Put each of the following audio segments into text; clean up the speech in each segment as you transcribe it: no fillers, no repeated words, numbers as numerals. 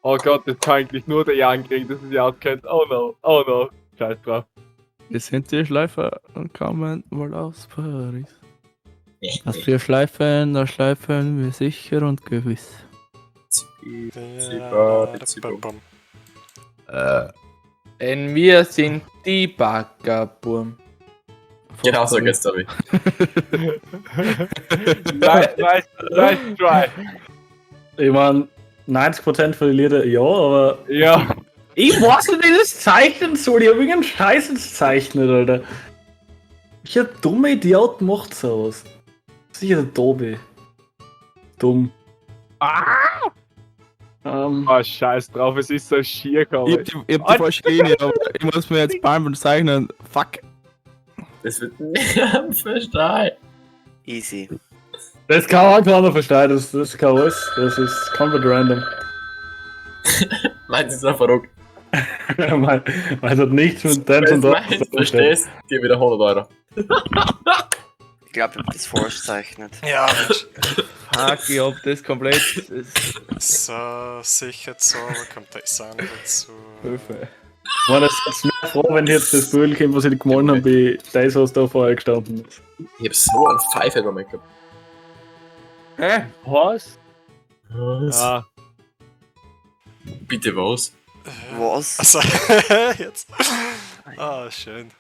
Oh Gott, das kann eigentlich nur der Jan kriegen, das ist ja auskennt. Oh no, oh no. Scheiß drauf. Wir sind die Schleifer und kommen wohl aus Paris. Was wir schleifen, da schleifen wir sicher und gewiss. Bum. Denn wir sind die Baggerburm. Genau so geht's, Tobi. Nice, nice, nice try. Ich mein, 90% von den Lieder ja, aber. Ja. Ich weiß nicht, wie ich das zeichnen soll. Ich hab irgendeinen Scheiß jetzt gezeichnet, Alter. Welcher dumme Idiot macht sowas? Sicher der Tobi. Dumm. Ah! Oh, scheiß drauf, es ist so schier Ich gekommen. hab die falsche Linie, aber ich muss mir jetzt Palmen zeichnen. Fuck. Das wird nicht verstehen. Easy. Das kann auch keiner verstehen, das kann alles. Das ist komplett random. Meins ist einfach verrückt. Weil es hat nichts mit dem Wenn zu du tun. meins verstehst, dir wieder 100 Euro. Ich glaube, ich hab das falsch gezeichnet. Ja, Mensch. Fuck, ich hab das komplett. Das So, sicher so, kommt der Isana dazu. Hilfe. Ich meine, es ist mir froh, wenn jetzt das Bild kommt, was ich gemalt habe, wie das, was da vorher gestanden ist. Ich hab so einen Pfeife bei mir gehabt. Hä? Was? Was? Ah, Bitte was? Was? Also, jetzt. Ah, schön.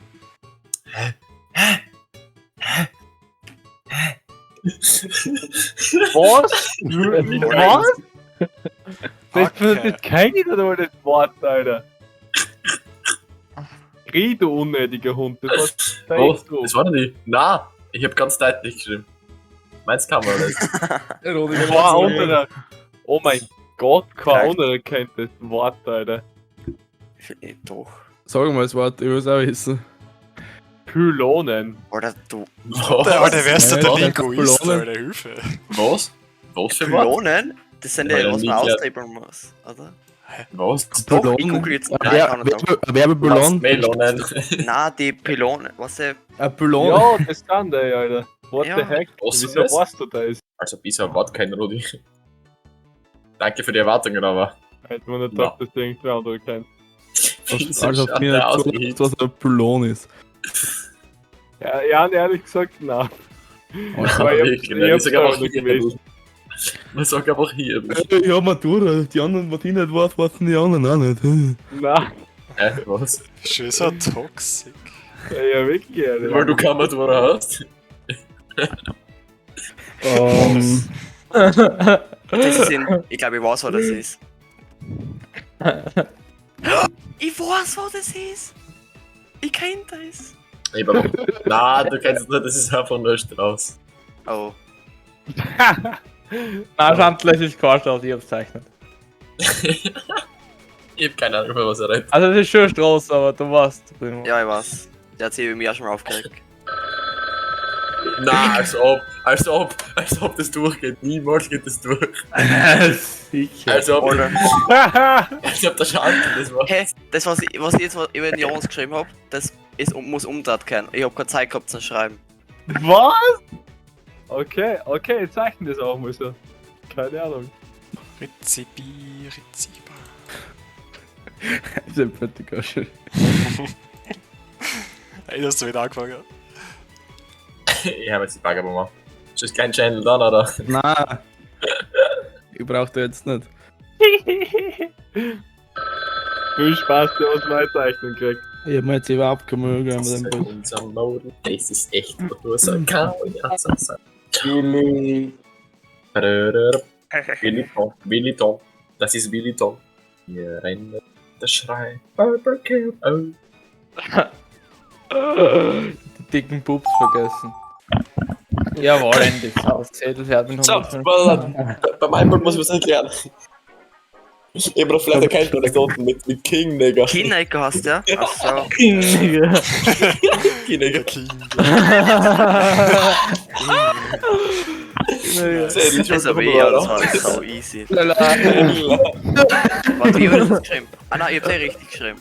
was? Was? Das, Okay. das kenn ich nicht einmal, das Wort, Alter. Krieg, du unnötiger Hund. Das war Was? du. Das war doch nicht. Na, ich hab ganz deutlich geschrieben. Meins kann man nicht. Kein anderer. Oh mein Gott, kein Vielleicht. anderer kennt das Wort, Alter. Doch. Sag mal das Wort, ich will's auch wissen. Pylonen. Oder du. Was? Alter, wer ist denn der Ja, Linguist, Pylonen. Alter? Hilfe. Was? Was für ein Wort? Pylonen? Das sind Ja, ja, was nie man gehört. auslabeln muss, oder? Was? Doch, ich google jetzt Ein gleich an und Ein Werbeballon. Melonen. Na, die Pylonen, was der. Ein Pylon. Ja, das kann der, Alter. What Ja. the heck? Was Wieso das? weißt du das? Also, ich ein Wort kein Rudi. Danke für die Erwartungen, aber. Hätte man nicht gedacht, dass irgendwer andere kennt. Also auf mir nicht zu, was ein Pylon ist. Ja, ja, ehrlich gesagt, nein. Aber Aber ich hab- wirklich, ich nein, ich hab's sag einfach selber nicht hier. gewusst. Man sagt einfach hier. Ich hab Matura, die anderen, was ich nicht weiß, wissen die anderen auch nicht. Nein, Hä, was? Schön so toxic. ja, wirklich, Alter. Weil du keine Matura hast? Das ist in, ich glaube, ich weiß, was das ist. Ich weiß, was das ist! Ich kenn das! Ich hab einfach- Nein, du kennst es nicht, das ist einfach nur ein Strauß. Oh. Na, Schandl, es ist kein Strauß, ich hab's gezeichnet. Ich hab keine Ahnung, von was er redet. Also, es ist schon ein Strauß, aber du weißt. Ja, ich weiß. Der hat sich über mich auch schon mal aufgeregt. Nein, als ob das durchgeht. Niemals geht das durch. Sicher. Als ob, Oder? als ob der Schandl das war. Hä? Das, was ich jetzt über den Jonas geschrieben hab, das ist, muss umdreht werden. Ich hab keine Zeit gehabt zum Schreiben. Was? Okay, okay, ich zeichne das auch mal so. Keine Ahnung. Ritzibi, Ritziba. Das ist ein fertiger Schritt. Ey, du hast du wieder angefangen. Ich hab jetzt die Bagger gemacht. Ist das kein Channel dann, oder? Nein. Ich brauch da jetzt nicht. Viel Spaß, der was neu zeichnen kriegt. Ich hab mir jetzt überhaupt keine Mühe gegeben mit dem Bild. Unser Mode. Das ist echt. Du hast ein K Willi. Willi Tom, Willi Tom. Das ist Willi Tom. Hier rennt der Schrei. Barbecue. Oh. Die dicken Bubs vergessen. Jawohl, endlich. Zettel fährt mit So, 150. bei meinem Bild muss man es erklären. Ich hab noch vielleicht erkannt, Anekdoten mit King, Digga. Kinnecker hast du ja? Ach so. King, Digga. Der King. Zähl, ich Das hab ich ja, das war so easy. Warte, wie hab ich das geschrieben? Ah nein, ich hab's eh richtig geschrieben.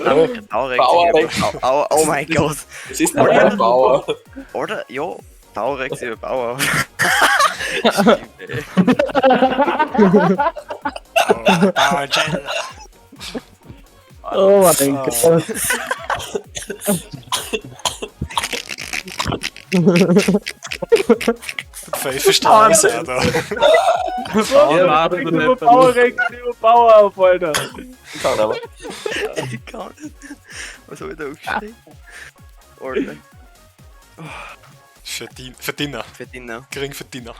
Nein, Bauer Bauer regt sich über oh, oh mein Gott. Es ist ein Bauer. Oder? Ja, Bauer regt sich über Bauer. Stimmt, ey. Bauerngel. Oh mein Gott. Pfeifenstraße, Alter. Ja, über Bauer regt über Bauer auf, Alter. Kann aber. Ich kann nicht. Was hab ich da aufgeschrieben? Alter, Verdiener. Verdiener. Geringverdiener.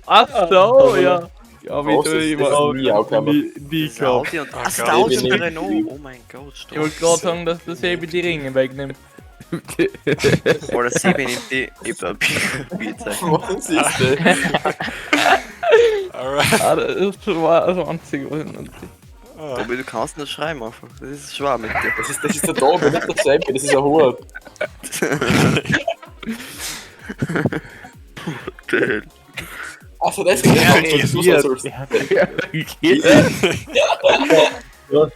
Ach so, ja. Ja, wie Was du ist immer. das? Nie aufgekommen. Nie Das gehabt. Audi und. Ah, Ach, das geil. Audi und Ich der bin Renault. Oh mein Gott, Ich stopp. wollte gerade sagen, dass der Sebi die Ringe wegnimmt. Oder Sebi nimmt die. Ich hab ein Bierzeichen. Was ist das? Alright. Ah, das war das Einzige, was ich noch. Ah. Tobi, du kannst nicht schreiben einfach. Das ist schwer mit dir. Das ist der Tobi, nicht der Seppi, das ist ein Hut. Also das ist Ja, ja, du sollst. So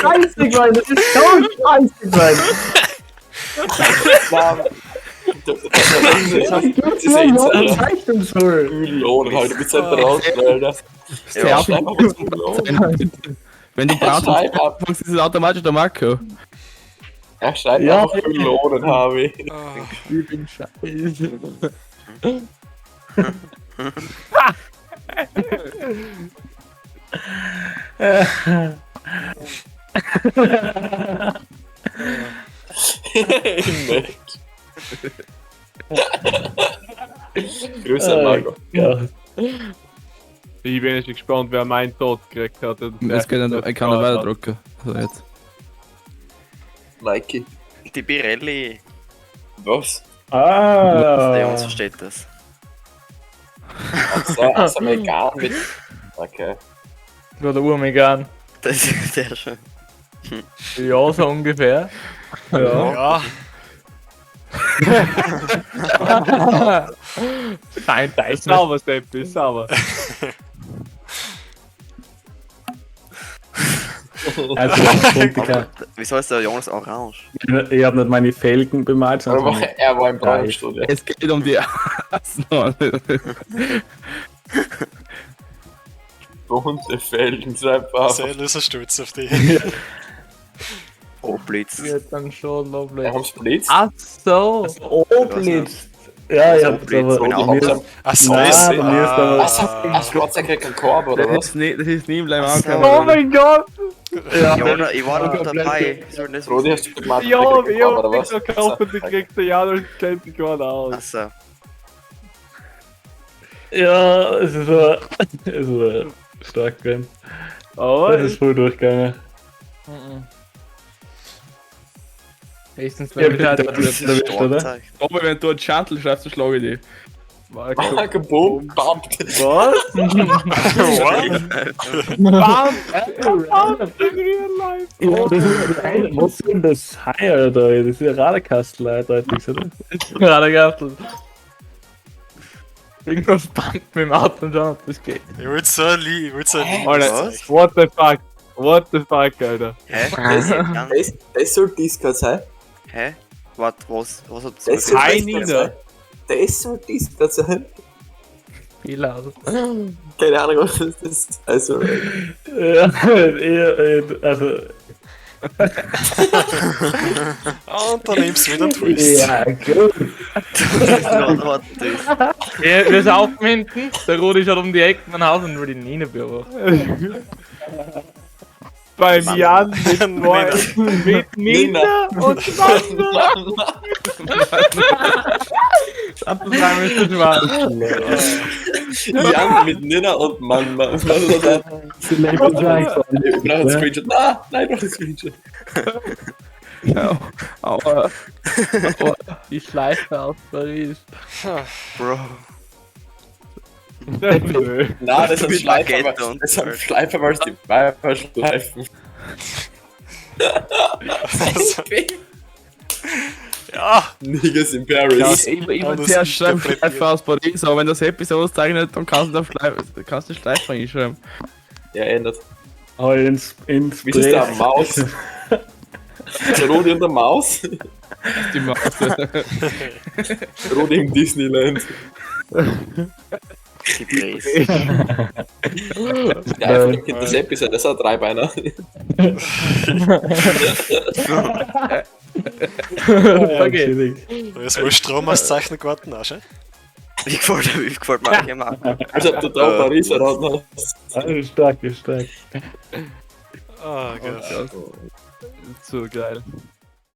scheiße, Mann. Das ist so scheiße, Mann. Nein. Das ist Ja, eh so. zeichnen soll. Mülllohn, halt, du bist halt raus, Alter. Ja. Schreib mal was Mülllohn. Wenn du braun Schreib ab. anfängst, ist es automatisch der Marco. Er schreibt Ja. einfach Mülllohn, Harvey. Ah. Ich bin scheiße. Nicht. Grüße an Marco. Ja. Ich bin jetzt gespannt, wer meinen Tod gekriegt hat. Es geht nicht, ich kann nicht weiter drucken. Also jetzt. Mikey. Die Pirelli. Was? Ah. Der Jonas versteht das. Ach so, also vegan mit. Okay. Oder Urmegan. Das ist sehr schön. Ja, so ungefähr. Ja. Ja, Fein Teich. Sauber, Seppi, sauber. Also, Politiker. Wieso ist der Jonas orange? Ich hab nicht meine Felgen bemalt, Er sondern war, er war im Brandstudio. Es geht um die Arsenal. Bunte Felgen, schreib einfach. sehr löser stolz auf dich. Oh, Blitz. Wird dann schon lovely. Wir haben's blitzt. Ach so. Oblitz. Ja, ich hab Oblitz, aber. genau. Mir ist, Ach so, Nein, ist bei mir ist aber- Ach so, ach so, Gott sei Dank kein Korb, oder Das was? ist nie, das ist nie im Leim Ach so. angekommen. Oh mein Gott! Jonas, ich war noch dabei. Wie soll denn das Rodi, hast du gemacht? Ja, keinen ich Korb, hab oder was? nichts gekauft und du kriegst der Janusz kennt sich gar nicht aus. Achso. ja, es ist aber. Es ist aber stark gewesen. Aber Das ist voll durchgegangen. Mhm. Erstens, Ja, wenn bitte, ich der Blitz erwischt, oder? Aber wenn du einen Chantel schreibst, dann schlage ich dich. Marco. Marco, boom, bam. Was? What? Bam! Bam! In real life! Ja, das ist, was ist denn das sein, Alter? Das ist ja Radekastel, eindeutig, oder? gerade gehabt. Irgendwas pumpt mit dem Auto und schauen, ob das geht. Ich wollte so lieb, ich wollte so lieb. Alter, Was? what the fuck? What the fuck, Alter? Hä? Das ist Das, das soll Discord sein. Hä? Warte, was? Was hat Das soll Kein Discord Nina. sein. Das soll Discord sein. Fehler. Also. Keine Ahnung, was das ist. Also, Ja, also. Und dann nimmst du wieder einen Twist. Ja, gut. Warte, das. Wir saufen hinten, der Rudi schaut um die Ecke mein Haus und will die Nina beobachten. Beim Jan mit, Nina. mit Nina und Mama. Das ist das wahr. Jan mit Nina und Mann, Mann. Was ist das? Sie lebt uns Ich brauche einen Screenshot. Nein, nein, ich brauche einen Screenshot. Ja, aua. Die Schleife aus Paris. Bro. Nö. Nein, das sind Mit Schleifer, Baguette und das sind Schleifer, weil es die Weiber schleifen. Ja, Niggas in Paris. Ich Anders will zuerst schreiben interpretiert. Schleife aus Paris, aber wenn das Happy sowas zeichnet, dann kannst du da Schleife, kannst du Schleife reinschreiben. Ja, ändert. Aber ins Wie ist da Maus? Der Rudi und der Maus? Die Maus. Rudi im Disneyland. Die Bres. Ja, einfach der Seppi sein, das ist ein Dreibeiner. Okay. Da ist wohl Strom als Zeichen geworden, auch schon. Wie gefällt mir eigentlich immer. Als ob du da Paris erraten hast. Ah, stark, stark. Oh Gott. Zu geil.